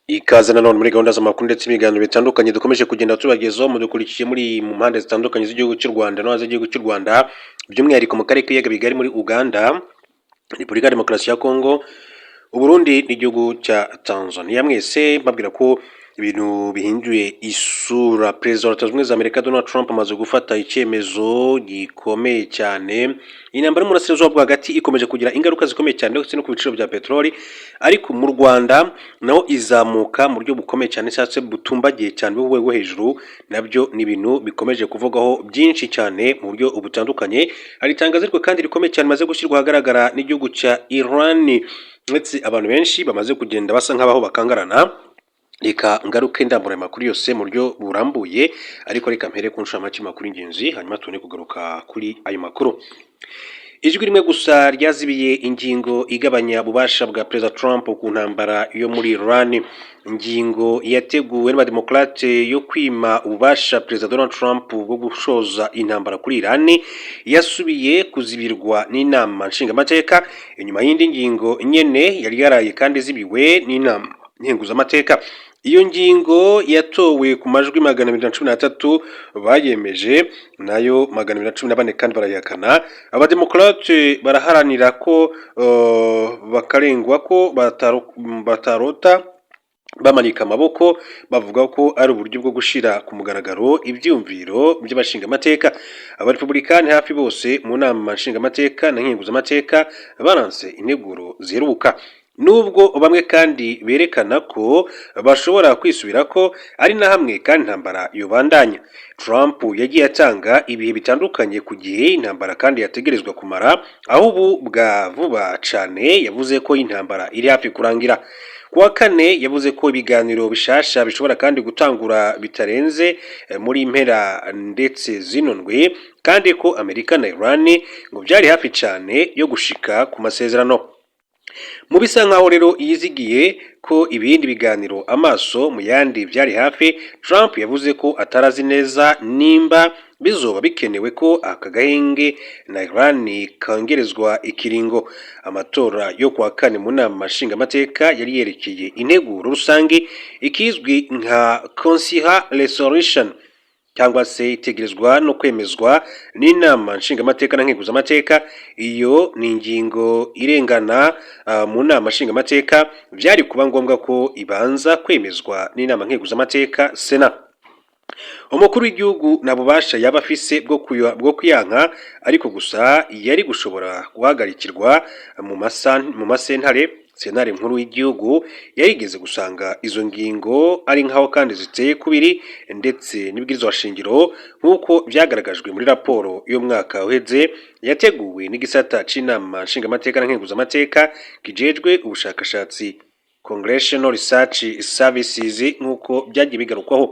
Ikaze nanone muri gahunda z'amakuru ndetse n'ibiganiro bitandukanye dukomeje kugenda tubagezaho. Mudukurikiye muri mu mpande zitandukanye z'igihugu cy'u Rwanda no hanze y'igihugu cy'u Rwanda, by'umwihariko mu karere k'ibiyaga bigari, muri Uganda, Repubulika ya Demokarasi ya Kongo, Uburundi n'igihugu cya Tanzania. Mwese mbabwira ko ibintu bihinduye isura. Perezida wa Leta Zunze Ubumwe za Amerika, Donald Trump, amaze gufata icyemezo gikomeye cyane. Intambara y'Umurasirazuba bwo Hagati ikomeje kugira ingaruka zikomeye cyane ndetse no ku biciro bya peteroli, ariko mu Rwanda naho izamuka mu buryo bukomeye cyane cyangwa se butumbagiye cyane bwo rwego hejuru. Nabyo ni ibintu bikomeje kuvugwaho byinshi cyane mu buryo butandukanye. Hari itangazo ariko kandi rikomeye cyane rimaze gushyirwa ahagaragara n'igihugu cya Iran, ndetse abantu benshi bamaze kugenda basa nk'abaho bakangarana. Reka ngaruke ndambura amakuru yose mu buryo burambuye, ariko reka mpere ku nshamake makuru y'ingenzi, hanyuma tubone kugaruka kuri ayo makuru. Ijwi rimwe gusa ryazibiye ingingo igabanya ububasha bwa Perezida Trump ku ntambara yo muri Iran. Ingingo yateguwe n'Abademokrate yo kwima ububasha Perezida Donald Trump bwo gushoza intambara kuri Iran yasubiye kuzibirwa n'Inama Nshingamateka, inyuma y'indi ngingo nyene yari yaraye kandi izibiwe n'Inama Nkenguzamateka. Iyo ngingo yatowe ku majwi 213 bayemeje, nayo 214 kandi barayihakana. Abademokrate baraharanira ko bakarengwa ko batarota bamanika amaboko, bavuga ko ari uburyo bwo gushira ku mugaragaro ivyumviro by'abashingamateka. Abarepublikani hafi bose mu Nama Nshingamateka na Nkenguzamateka baranse integuro ziheruka, nubwo bamwe kandi berekana ko bashobora kwisubira ko ari na hamwe kandi intambara yobandanya. Trump yagiye atanga ibihe bitandukanye ku gihe intambara kandi yategerezwa kumara, aho ubu bwa vuba cane yavuze ko intambara iri hafi kurangira. Kuwa kane yavuze ko ibiganiro bishasha bishobora kandi gutangura bitarenze muri mpera ndetse zino ndwi, kandi ko Amerika na Iran ngo byari hafi cane yo gushika ku masezerano. Mu bisa nkaho rero yizigiye ko ibindi biganiro amaso mu yandi byari hafi, Trump yavuze ko atarazi neza nimba bizoba bikenewe ko aka gahenge na Iran kongerezwa ikiringo. Amatora yo kuwa kane mu Nama Nshingamateka yari yerekeye integuro rusange ikizwi nka Continuing Resolution, cyangwa se itegerezwa no kwemezwa n'Inama Nshingamateka na Nkenguzamateka. Iyo ni ingingo irengana mu Nama Nshingamateka, byari kuba ngombwa ko ibanza kwemezwa n'Inama Nkenguzamateka, Sena. Umukuru w'igihugu nta bubasha yaba afise bwo kuyanka, ariko gusa yari gushobora guhagarikirwa mu masentare. Sentare Nkuru y'Igihugu yarigeze gusanga izo ngingo ari nkaho kandi ziteye kubiri ndetse n'ibwirizwa shingiro, nk'uko byagaragajwe muri raporo y'umwaka uheze yateguwe n'igisata c'Inama Nshingamateka na Nkenguzamateka kijejwe ubushakashatsi, Congressional Research Services, nk'uko byagiye bigarukwaho.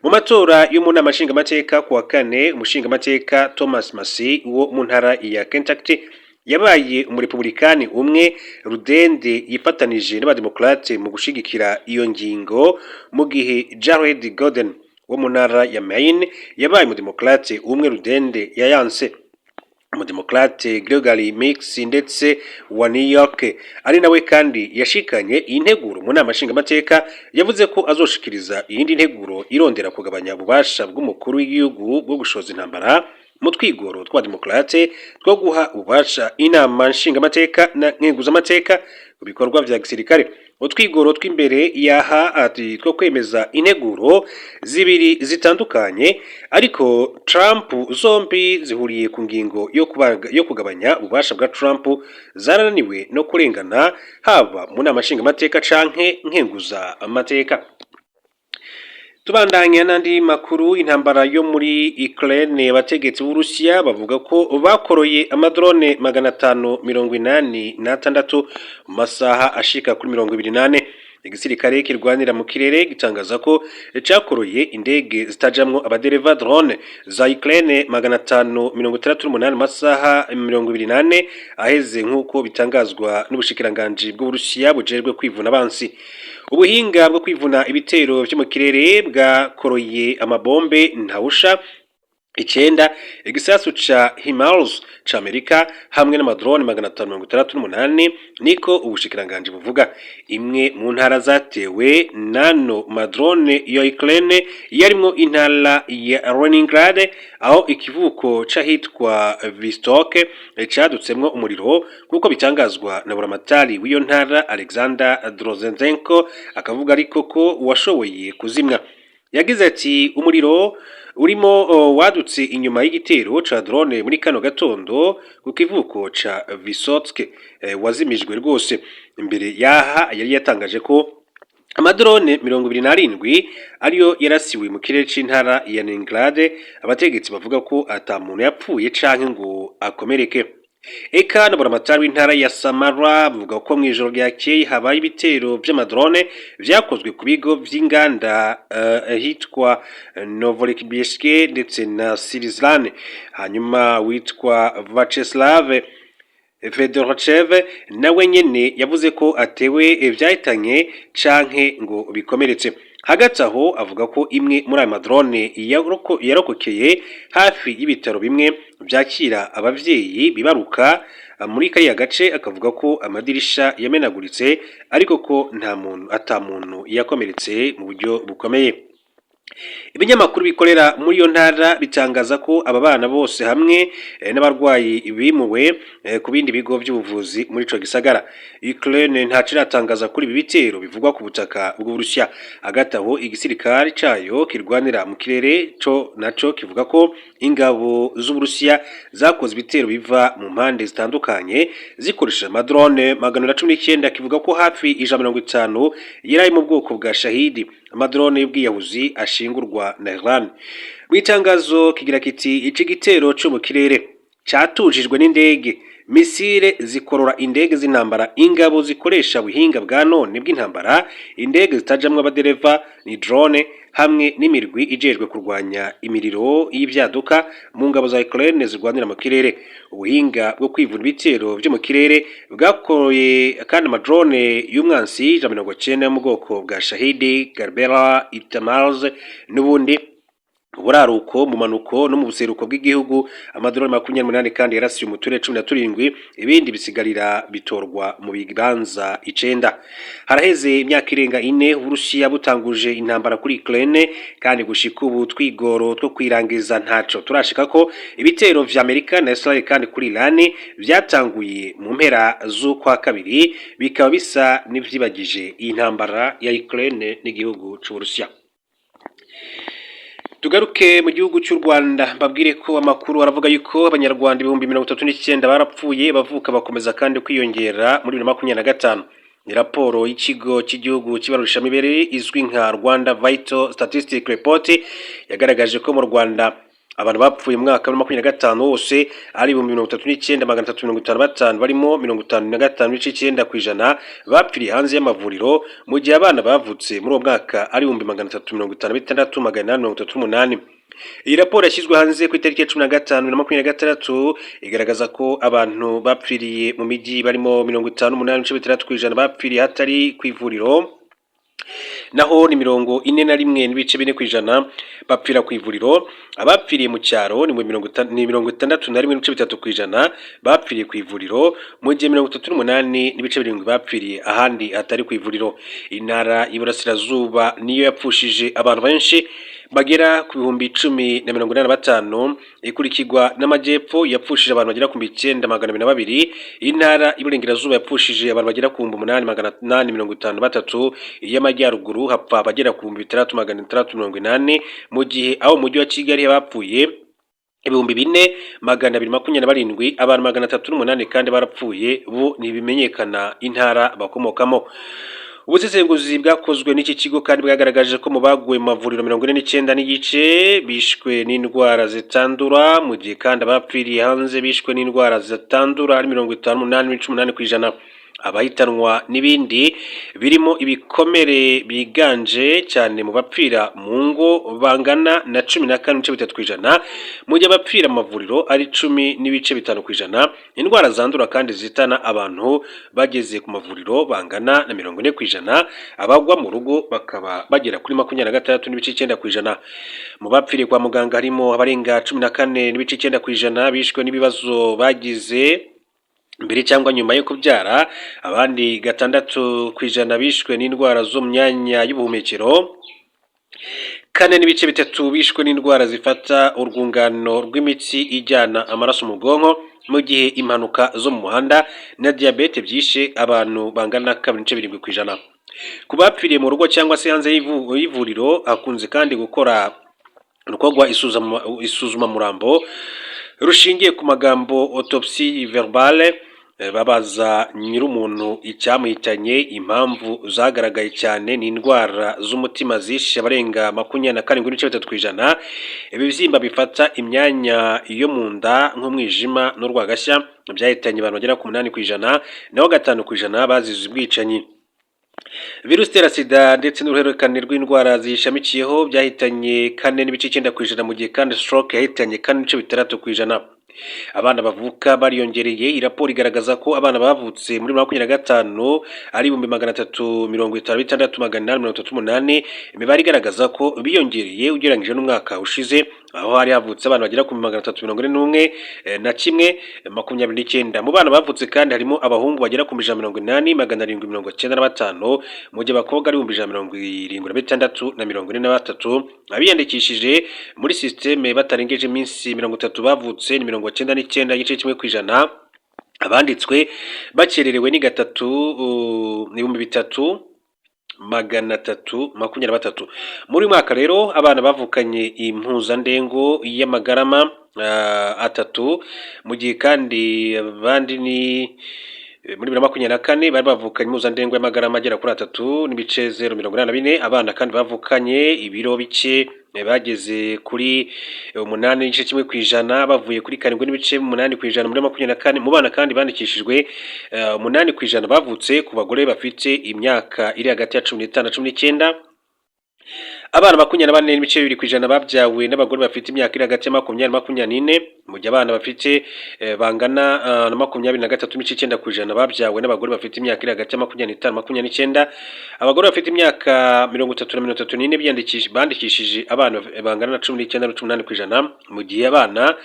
Mu matora yo mu Nama Nshingamateka kuwa kane, umushingamateka Thomas Massie wo mu ntara ya Kentucky yabaye umurepublikani umwe rudende yifatanije n'Abademokrate mu gushigikira iyo ngingo, mu gihe Jared Golden wo mu ntara ya Maine yabaye umudemokrate umwe rudende yayanse. Umudemokrate Gregory Meeks ndetse wa New York, ari nawe kandi yashikanye iyi nteguro mu Nama Nshingamateka, yavuze ko azoshikiriza iyindi nteguro irondera kugabanya ububasha bw'umukuru w'igihugu bwo gushoza intambara, mu twigoro tw'Abademokrate two guha ububasha Inama Nshingamateka na Nkenguzamateka ku bikorwa vya gisirikare. Utwigoro tw'imbere yaha ati two kwemeza integuro zibiri zitandukanye, ariko Trump zombi zihuriye ku ngingo yo kugabanya ububasha bwa Trump, zarananiwe no kurengana haba mu Nama Nshingamateka canke Nkenguza amateka. Tubandanya n'andi makuru, intambara yo muri Ukraine, abategetsi b'Uburusiya bavuga ko bakoroye amadrone 586 mu masaha ashika kuri 24. Igisirikare kirwanira mu kirere gitangaza ko cakoroye indege zitajamwo abadereva, drone, za Ukraine 568 mu masaha 24 aheze, nk'uko bitangazwa n'ubushikiranganji bw'Uburusiya bujejwe kwivuna abansi. Ubuhinga bwo kwivuna ibitero vyo mu kirere bwakoroye amabombe ntawusha. 9, igisasu ca HIMARS ca Amerika hamwe n'amadrone 568, niko ubushikiranganji buvuga. Imwe mu ntara zatewe nano madrone ya Ukraine yarimwo intara ya Leningrad, aho ikivuko c'ahitwa Vostok cadutsemwo umuriro, nk'uko bitangazwa na buramatari w'iyo ntara Alexander Drozdenko, akavuga ariko ko washoboye kuzimwa. Yagize ati: "Umuriro urimo wadutse inyuma y'igitero ca drone muri kano gatondo ku kivuko ca Vysotsk, wazimijwe rwose." Imbere yaha yari yatangaje ko amadrone 27 ariyo yarasiwe mu kirere c'intara ya Leningrad. Abategetsi bavuga ko ata muntu yapfuye canke ngo akomereke. Eka na buramatari w'intara ya Samara bavuga ko mw'ijoro ryakeye habaye ibitero vy'amadrone vyakozwe ku bigo vy'inganda hitwa Novorossiysk ndetse na Syzran. Hanyuma witwa Vyacheslav Fedorchev nawe nyene yavuze ko atewe vyahitanye canke ngo bikomeretse. Hagati aho avuga ko imwe muri ayo madrone yarokokeye hafi y'ibitaro bimwe vyakira abavyeyi bibaruka muri kariya gace, akavuga ko amadirisha yamenaguritse ariko ko nta muntu, ata muntu yakomeretse mu buryo bukomeye. Ibinyamakuru bikorera muri iyo ntara bitangaza ko aba bana bose hamwe n'abarwayi bimuwe ku bindi bigo by'ubuvuzi muri ico gisagara. Ukraine ntaco iratangaza kuri ibi bitero bivugwa ku butaka bw'Uburusiya. Hagati aho igisirikare cayo kirwanira mu kirere co naco kivuga ko ingabo z'Uburusiya zakoze ibitero biva mu mpande zitandukanye zikoresheje amadrone 419. Kivuga ko hafi 150 yari ari mu bwoko bwa Shahidi, amadrone y'ubwiyahuzi ashingurwa na Iran. Mu itangazo kigira kiti: "Ici gitero co mu kirere catujijwe n'indege, misile zikorora indege z'intambara, ingabo zikoresha buhinga bwa none bw'intambara, indege zitajamwo abadereva ni drone, hamwe n'imirwi ijejwe kurwanya imiriro y'ivyaduka mu ngabo za Ukraine zirwanira mu kirere. Ubuhinga bwo kwivuna ibitero vyo mu kirere bwakoye kandi amadrone y'umwansi 190 yo mu bwoko bwa Shahidi, Gerbera, Itamars n'ubundi. Mu buraruko, mu manuko no mu buseruko bw'igihugu, amadrone 28 kandi yarasiye mu turere 17, ibindi bisigarira bitorwa mu bibanza 9." Haraheze imyaka irenga 4 Uburusiya butanguje intambara kuri Ukraine, kandi gushika ubu twigoro two kwirangiza ntaco turashika ko. Ibitero vya Amerika na Israel kandi kuri Iran vyatanguye mu mpera z'ukwa kabiri bikaba bisa n'ivyibagije iyi ntambara ya Ukraine n'igihugu c'Uburusiya. Tugaruke mu gihugu cy'u Rwanda, mbabwire ko amakuru aravuga yuko abanyarwanda 39,000 barapfuye bavuka, bakomeza kandi kwiyongera muri 2025. Ni raporo y'ikigo cy'igihugu cy'ibarurishamibare izwi nka Rwanda Vital Statistic Report yagaragaje ko mu Rwanda abantu bapfuye mu mwaka wa 25 wose ari 39,355, barimo 55.9% bapfiriye hanze y'amavuriro, mu gihe abana bavutse muri uwo mwaka ari 356,838. Iyi raporo yashyizwe hanze ku itariki ya 15 na 26 igaragaza ko abantu bapfiriye mu mijyi barimo 58.6% bapfiriye hatari ku ivuriro, naho ni 41.4% bapfira ku ivuriro. Abapfiriye mu cyaro ni 61.3% bapfiriye ku ivuriro, mu gihe 38.7 bapfiriye ahandi hatari ku ivuriro. Intara y'Iburasirazuba niyo yapfushije abantu benshi bagera ku 10,085, ikurikirwa n'Amajyepfo yapfushije abantu bagera ku 9,202. Intara y'Iburengerazuba yapfushije abantu bagera ku 8,853, iy'Amajyaruguru hapfa abagera ku 6,680, mu gihe abo mu mujyi wa Kigali bapfuye 4,227. Abantu 308 kandi barapfuye bo ntibimenyekana intara bakomokamo. Ubusesenguzi bwakozwe n'iki kigo kandi bwagaragaje ko mu baguye mu mavuriro 49.5 bishwe n'indwara zitandura, mu gihe kandi abapfiriye hanze bishwe n'indwara zitandura ari 58.8%. Abahitanwa n'ibindi birimo ibikomere biganje cyane mu bapfira mu ngo bangana na 14.3%, mu gihe abapfira mu mavuriro ari 10.5%. Indwara zandura kandi zihitana abantu bageze ku mavuriro bangana na 40%, abagwa mu rugo bakaba bagera kuri 26.9%. Mu bapfiriye kwa muganga harimo abarenga 14.9% bishwe n'ibibazo bagize mbere cyangwa nyuma yo kubyara, abandi 6% bishwe n'indwara zo mu myanya y'ubuhumekero, 4.3 bishwe n'indwara zifata urwungano rw'imitsi ijyana amaraso mu bwonko, mu gihe impanuka zo mu muhanda na diyabete byishe abantu bangana 2.7%. Ku bapfiriye mu rugo cyangwa se hanze y'ivuriro hakunze kandi gukorwa isuzumamurambo rushingiye ku magambo, autopsie verbale, babaza nyir'umuntu icyamuhitanye. Impamvu zagaragaye cyane ni indwara z'umutima zishe abarenga 27.3%, ibibyimba bifata imyanya yo mu nda nk'umwijima n'urwagashya byahitanye abantu bagera ku 8%, naho 5% bazize ubwicanyi. Virusi itera sida ndetse n'uruhererekane rw'indwara ziyishamikiyeho byahitanye 4.9%, mu gihe kandi stroke yahitanye 4.6%. Abana bavuka bariyongereye. Iyi raporo igaragaza ko abana bavutse muri 2025 ari 356,838, imibare igaragaza ko biyongereye ugereranyije n'umwaka ushize, aho hari havutse abana bagera ku 341 na kimwe 29. Mu bana bavutse kandi harimo abahungu bagera ku 180,795, mu gihe abakobwa ari 176,043. Abiyandikishije muri sisiteme batarengeje iminsi 30 bavutse ni 99.1%. Abanditswe bakererewe ni gatatu, 3,323. Muri uyu mwaka rero abana bavukanye impuzandengo y'amagarama 3, mu gihe kandi abandi ni muri 2024 bari bavukanye impuzandengo y'amagarama agera kuri 3.084. Abana kandi bavukanye ibiro bike bageze kuri 8.1%, bavuye kuri 7.8% muri 24. Mu bana kandi bandikishijwe, 8% bavutse ku bagore bafite imyaka iri hagati ya 15 na 19. Abana 24.2% babyawe n'abagore bafite imyaka iri hagati ya 20 na 24, mu gihe abana bafite bangana na 23.9% babyawe n'abagore bafite imyaka iri hagati ya 25 na 29. Abagore bafite imyaka 30 na 34 bandikishije abana bangana na 19 na 18%, mu gihe abana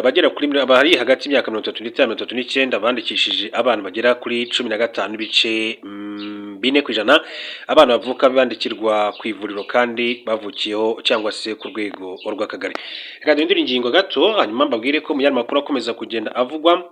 bagera kuri bari hagati y'imyaka 35 na 39 bandikishije abana bagera kuri 15.4%. Abana bavuka bandikirwa ku ivuriro kandi bavukiyeho cyangwa se ku rwego rw'akagari. Reka duhindure ingingo gato, hanyuma mbabwire ko mu yandi makuru akomeza kugenda avugwa,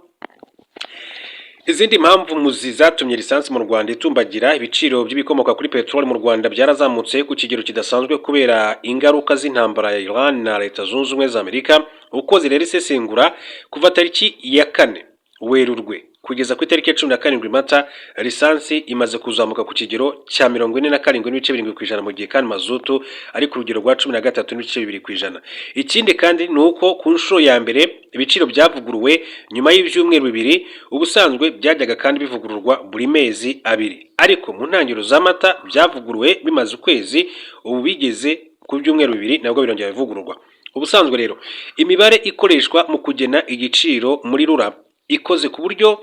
izindi mpamvu muzi zatumye lisansi mu Rwanda itumbagira. Ibiciro by'ibikomoka kuri peteroli mu Rwanda byarazamutse ku kigero kidasanzwe kubera ingaruka z'intambara ya Iran na Leta Zunze Ubumwe za Amerika. Uko zirera isesengura, kuva tariki ya 4 Werurwe kugeza ku itariki ya 17 Mata, lisansi imaze kuzamuka ku kigero cya 47.7%, mu gihe kandi mazutu ari ku rugero rwa 13.2%. Ikindi kandi ni uko ku nshuro ya mbere ibiciro byavuguruwe nyuma y'ibyumweru 2. Ubusanzwe byajyaga kandi bivugururwa buri mezi 2, ariko mu ntangiriro za Mata byavuguruwe bimaze ukwezi, ubu bigeze ku byumweru 2 nabwo birongera bivugururwa. Ubusanzwe rero imibare ikoreshwa mu kugena igiciro muri RURA ikoze ku buryo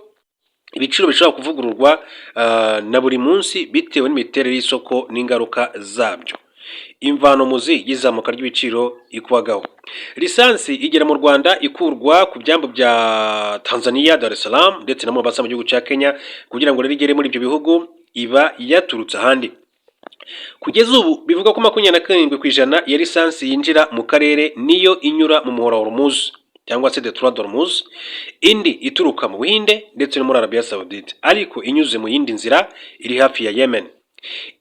ibiciro bishobora kuvugururwa na buri munsi bitewe n'imiterere y'isoko n'ingaruka zabyo. Imvano muzi y'izamuka ry'ibiciro ikubagaho: lisansi igera mu Rwanda ikurwa ku byambu bya Tanzania, Dar es Salaam ndetse na Mombasa mu gihugu cya Kenya. Kugira ngo rero igere muri ibyo bihugu iba yaturutse ahandi. Kugeza ubu bivuga ko 27% ya lisansi yinjira mu karere niyo inyura mu muhora wa Hormuz cyangwa se Détroit d'Hormuz, indi ituruka mu Buhinde ndetse no muri Arabia Saoudite, ariko inyuze mu yindi nzira iri hafi ya Yemen.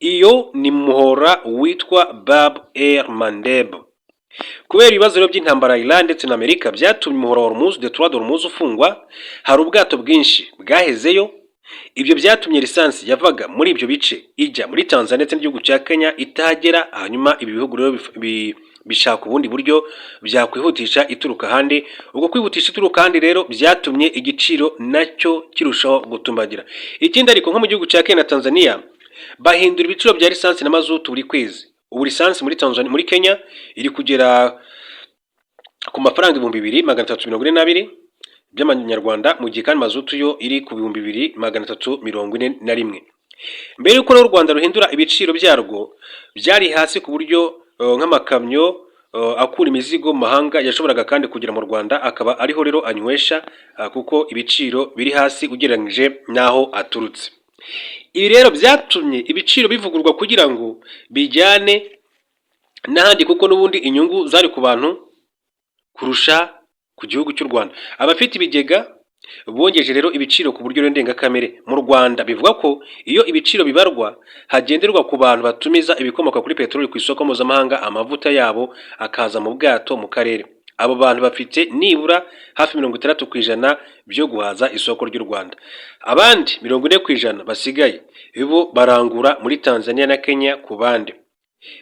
Iyo ni muhora witwa Bab el Mandeb. Kubera ibibazo rero by'intambara ya Iran ndetse na Amerika byatumye umuhora wa Hormuz, Détroit d'Hormuz, ufungwa, hari ubwato bwinshi bwahezeyo. Ibyo byatumye lisansi yavaga muri ibyo bice ijya muri Tanzania ndetse n'igihugu cya Kenya itahagera. Hanyuma ibi bihugu rero Bishaka ubundi buryo byakwihutisha ituruka ahandi. Ubwo kwihutisha ituruka ahandi rero byatumye igiciro nacyo kirushaho gutumbagira. Ikindi ariko, nko mu gihugu cya Kenya na Tanzania, bahindura ibiciro bya lisansi na mazutu buri kwezi. Ubu lisansi muri Tanzania, muri Kenya iri kugera ku mafaranga 2342 by'amanyarwanda, mu gihe kandi mazutu yo iri ku 2341. Mbere y'uko rero u Rwanda ruhindura ibiciro byarwo, byari hasi ku buryo nk'amakamyo akura imizigo mu mahanga yashoboraga kandi kugera mu Rwanda, akaba ariho rero anywesha, kuko ibiciro biri hasi ugereranyije n'aho aturutse. Ibi rero byatumye ibiciro bivugururwa kugira ngo bijyane n'ahandi, kuko n'ubundi inyungu zari ku bantu kurusha ku gihugu cy'u Rwanda. Abafite ibigega bongeje rero ibiciro ku buryo ndengakamere. Mu Rwanda bivuga ko iyo ibiciro bibarwa hagenderwa ku bantu batumiza ibikomoka kuri peteroli ku isoko mpuzamahanga, amavuta yabo akaza mu bwato mu karere. Abo bantu bafite nibura hafi 60% byo guhaza isoko ry'u Rwanda. Abandi 40% basigaye bo barangura muri Tanzania na Kenya ku bandi,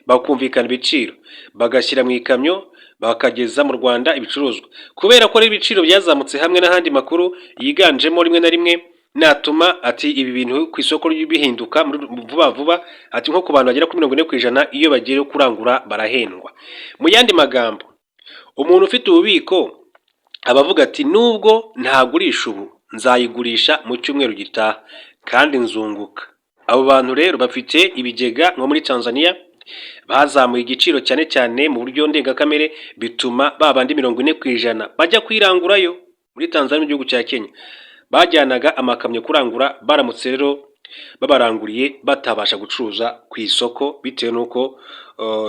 bakumvikana ibiciro, bagashyira mu ikamyo, bakageza mu Rwanda ibicuruzwa. Kubera ko rero ibiciro byazamutse hamwe n'ahandi, makuru yiganjemo rimwe na rimwe natuma ati ibi bintu ku isoko bihinduka vuba vuba. Ati nko ku bantu bagera kuri 40%, iyo bagiye kurangura barahendwa. Mu yandi magambo, umuntu ufite ububiko aba avuga ati: "Nubwo ntagurisha ubu, nzayigurisha mu cyumweru gitaha kandi nzunguka." Abo bantu rero bafite ibigega nko muri Tanzania bazamuye igiciro cyane cyane mu buryo ndengakamere, bituma ba bandi 40% bajya kwirangurayo muri Tanzania, mu gihugu cya Kenya bajyanaga amakamyo kurangura. Baramutse rero babaranguriye, batabasha gucuruza ku isoko bitewe n'uko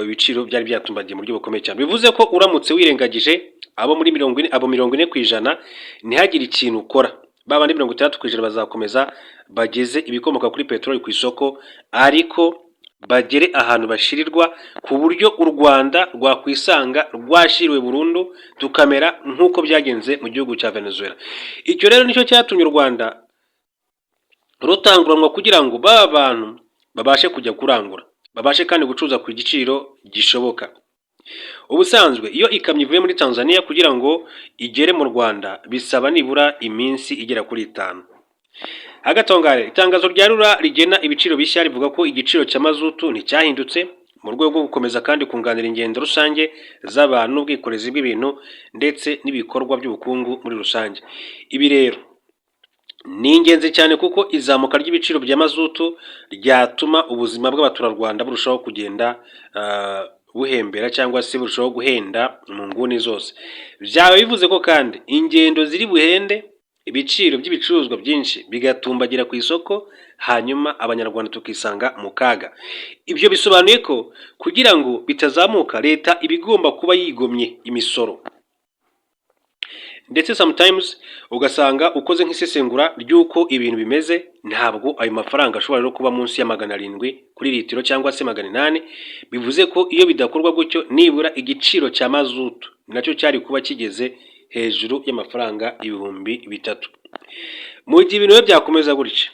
ibiciro byari byatumbagiye mu buryo bukomeye cyane. Bivuze ko uramutse wirengagije abo muri 40, abo 40%, ntihagire ikintu ukora, ba bandi 60% bazakomeza bageze ibikomoka kuri peteroli ku isoko, ariko bagere ahantu bashirirwa, ku buryo u Rwanda rwakwisanga rwashiriwe burundu, tukamera nk'uko byagenze mu gihugu cya Venezuela. Icyo rero nicyo cyatumye u Rwanda rutanguranwa kugira ngo ba bantu babashe kujya kurangura, babashe kandi gucuruza ku giciro gishoboka. Ubusanzwe iyo ikamyo ivuye muri Tanzania kugira ngo igere mu Rwanda bisaba nibura iminsi igera kuri 5. Hagati aho ngaho, itangazo rya RURA rigena ibiciro bishya rivuga ko igiciro cya mazutu nticyahindutse, mu rwego rwo gukomeza kandi kunganira ingendo rusange z'abantu n'ubwikorezi bw'ibintu ndetse n'ibikorwa by'ubukungu muri rusange. Ibi rero ni ingenzi cyane, kuko izamuka ry'ibiciro bya mazutu ryatuma ubuzima bw'abaturarwanda burushaho kugenda buhembera cyangwa se burushaho guhenda mu nguni zose. Byaba bivuze ko kandi ingendo ziri buhende, ibiciro by'ibicuruzwa byinshi bigatumbagira ku isoko, hanyuma Abanyarwanda tukisanga mu kaga. Ibyo bisobanuye ko kugira ngo bitazamuka, leta iba igomba kuba yigomye imisoro, ndetse sometimes ugasanga ukoze nk'isesengura ry'uko ibintu bimeze, ntabwo ayo mafaranga ashobora no kuba munsi ya 700 kuri litiro cyangwa se 800. Bivuze ko iyo bidakorwa gutyo, nibura igiciro cya mazutu nacyo cyari kuba kigeze hejuru y'amafaranga 3000. Mu gihe ibintu rero byakomeza gutya,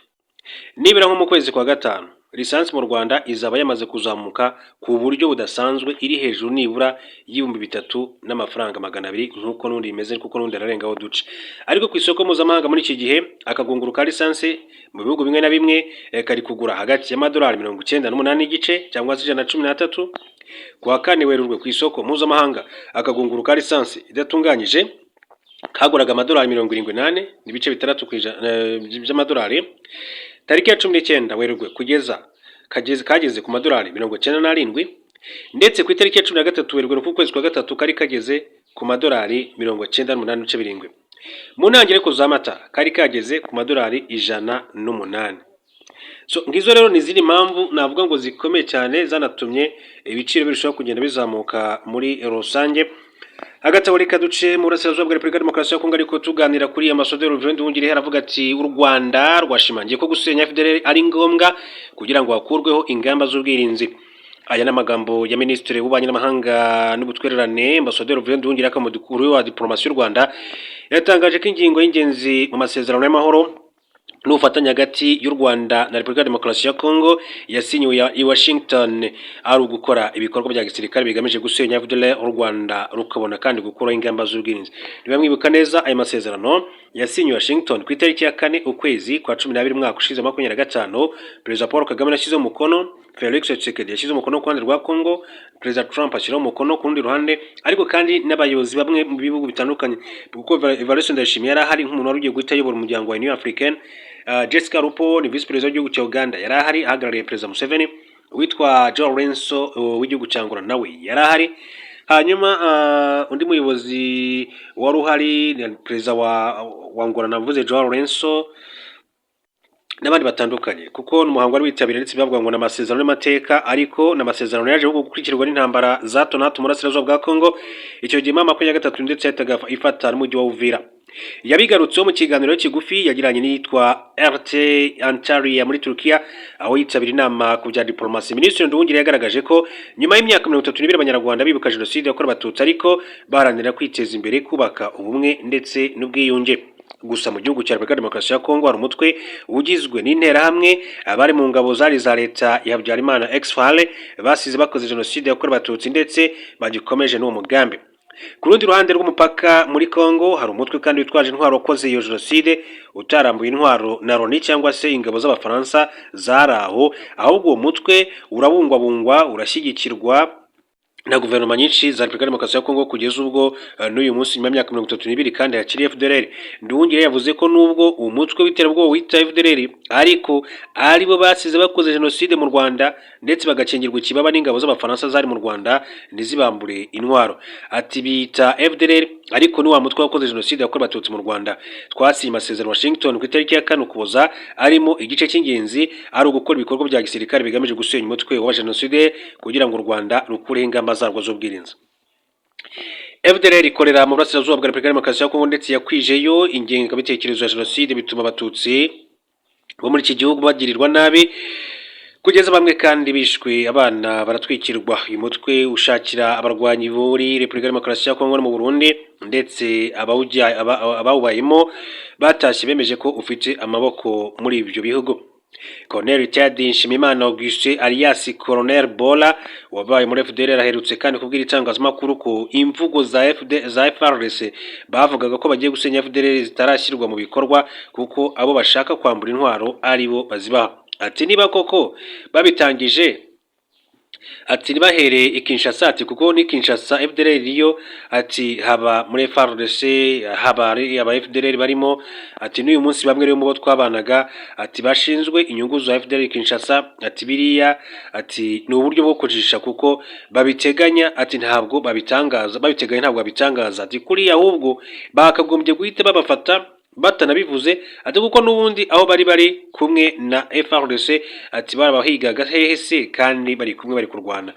nibura nko mu kwezi kwa gatanu, lisansi mu Rwanda izaba yamaze kuzamuka ku buryo budasanzwe, iri hejuru nibura y'3200 nk'uko n'ubundi bimeze, kuko n'ubundi ararengaho duce. Ariko ku isoko mpuzamahanga muri iki gihe, akagunguru ka lisansi mu bihugu bimwe na bimwe kari kugura hagati y'amadolari 98.5 cyangwa se 113. Ku wa 4 Werurwe, ku isoko mpuzamahanga, akagunguru ka lisansi idatunganyije kaguraga amadolari 74.6 ku ijana by'amadolari. Tariki ya 19 Werurwe kugeza kageze ku madolari 97, ndetse ku itariki ya 13 Werurwe ku kwezi kwa gatatu kari kageze ku madolari 98.7. Mu ntangiriro ariko za Mata kari kageze ku madolari 108. So ngizo rero ni izindi mpamvu navuga ngo zikomeye cyane zanatumye ibiciro birushaho kugenda bizamuka muri rusange. Hagati aho, reka duce mu burasirazuba bwa Repubulika ya Demokarasi ya Kongo, ariko tuganira kuri Ambasaderi Olivier Nduhungirehe. Aravuga ati u Rwanda rwashimangiye ko gusenya FDLR ari ngombwa kugira ngo hakurweho ingamba z'ubwirinzi. Aya ni amagambo ya Minisitiri w'Ububanyi n'Amahanga n'Ubutwererane, Ambasaderi Olivier Nduhungirehe, akaba umukuru wa diplomasi y'u Rwanda. Yatangaje ko ingingo y'ingenzi mu masezerano y'amahoro N'ubufatanye hagati y'u Rwanda na Repubulika ya Demokarasi ya Kongo yasinyiwe i Washington ari ugukora ibikorwa bya gisirikare bigamije gusenya FDLR, u Rwanda rukabona kandi gukuraho ingamba z'ubwirinzi. Niba mwibuka neza, ayo masezerano yasinyiwe Washington ku itariki ya 4 ukwezi kwa 12 umwaka ushize 25. Perezida Paul Kagame yashyizeho umukono, Felix Tshisekedi yashyize umukono ku ruhande rwa Congo, Perezida Trump ashyiraho umukono ku rundi ruhande, ariko kandi n'abayobozi bamwe mu bihugu bitandukanye, kuko Evariste Ndayishimiye yari ahari nk'umuntu wari ugiye guhita ayobora umuryango wa Union Africaine. Jessica Alupo ni visi perezida w'igihugu cya Uganda, yari ahari ahagarariye Perezida Museveni. Uwitwa João Lourenço w'igihugu cya Angola nawe yari ahari. Hanyuma undi muyobozi wari uhari ni perezida wa Angola navuze, João Lourenço, n'abandi batandukanye, kuko ni umuhango wari witabiriye. Ndetse bavuga ngo ni amasezerano y'amateka, ariko ni amasezerano yaje gukurikirwa n'intambara za hato na hato mu burasirazuba bwa Congo. Icyo gihe M23 ndetse yahitaga ifata n'umujyi wa Uvira. Yabigarutseho mu kiganiro kigufi yagiranye n'iyitwa RT Antalya muri Turukiya, aho yitabira inama ku bya diplomasi. Minisitiri Nduhungirehe yagaragaje ko nyuma y'imyaka 32 Abanyarwanda bibuka Jenoside yakorewe Abatutsi, ariko baharanira kwiteza imbere, kubaka ubumwe ndetse n'ubwiyunge. Gusa mu gihugu cya Repubulika ya Demokarasi ya Kongo hari umutwe ugizwe n'Interahamwe, abari mu ngabo zari za leta ya Habyarimana, ex-FAR, basize bakoze Jenoside yakorewe Abatutsi ndetse bagikomeje n'uwo mugambi. Ku rundi ruhande rw'umupaka muri Congo hari umutwe kandi witwaje intwaro wakoze iyo jenoside, utarambuye intwaro na Loni cyangwa se ingabo z'Abafaransa zari aho, ahubwo uwo mutwe urabungwabungwa, urashyigikirwa na guverinoma nyinshi za Repubulika ya Demokarasi ya Kongo, kugeza ubwo n'uyu munsi nyuma y'imyaka 32 kandi hakiri FDLR. Nduhungirehe yavuze ko nubwo umutwe w'iterabwoba wita FDLR, ariko aribo basize bakoze jenoside mu Rwanda, ndetse bagakingirwa ikibaba n'ingabo z'Abafaransa zari mu Rwanda ntizibambure intwaro. Ati: "Bita FDLR, ariko ni wa mutwe wakoze jenoside yakorewe Abatutsi mu Rwanda. Twasinye amasezerano Washington ku itariki ya 4 Ukuboza, arimo igice cy'ingenzi ari ugukora ibikorwa bya gisirikare bigamije gusenya umutwe wa jenoside kugira ngo u Rwanda rukureho ingamba zarwo z'ubwirinzi." FDLR ikorera mu burasirazuba bwa Repubulika ya Demokarasi ya Kongo, ndetse yakwijeyo ingengabitekerezo ya jenoside, bituma Abatutsi bo muri iki gihugu bagirirwa nabi, kugeza bamwe kandi bishwe, abana baratwikirwa. Uyu mutwe ushakira abarwanyi muri Repubulika ya Demokarasi ya Kongo no mu Burundi, ndetse abawubayemo batashye bemeje ko ufite amaboko muri ibyo bihugu. Colonel Richard Nshimiyimana Augustin alias Colonel Bola wabaye muri FDLR aherutse kandi kubwira itangazamakuru ko imvugo za FD za FARDC bavugaga ko bagiye gusenya FDLR zitarashyirwa mu bikorwa, kuko abo bashaka kwambura intwaro ari bo bazibaha. Ati: "Niba koko babitangije," ati, "ntibahereye i Kinshasa," ati, "kuko ni Kinshasa FDLR yo," ati, "haba muri FARDC, haba ari aba FDLR barimo," ati, "n'uyu munsi bamwe rero mu bo twabanaga," ati, "bashinzwe inyungu za FDLR Kinshasa," ati, "biriya," ati, "ni uburyo bwo kujijisha kuko babiteganya," ati, "ntabwo babitangaza, babiteganya ntabwo babitangaza," ati, "kuriya ahubwo bakagombye guhita babafata batanabivuze," ati, "kuko n'ubundi aho bari bari kumwe na FARDC," ati, "barabahigaga hehe se kandi bari kumwe bari kurwana?"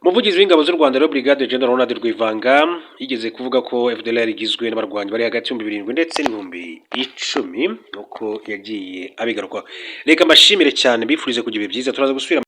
Umuvugizi w'ingabo z'u Rwanda rero, Brigade General Ronald Rwivanga, yigeze kuvuga ko FDLR igizwe n'abarwanyi bari hagati y'ibihumbi 7 ndetse n'10,000, uko yagiye abigarukaho. Reka mbashimire cyane, mbifurize kugira ibihe byiza. Turaza gusubira.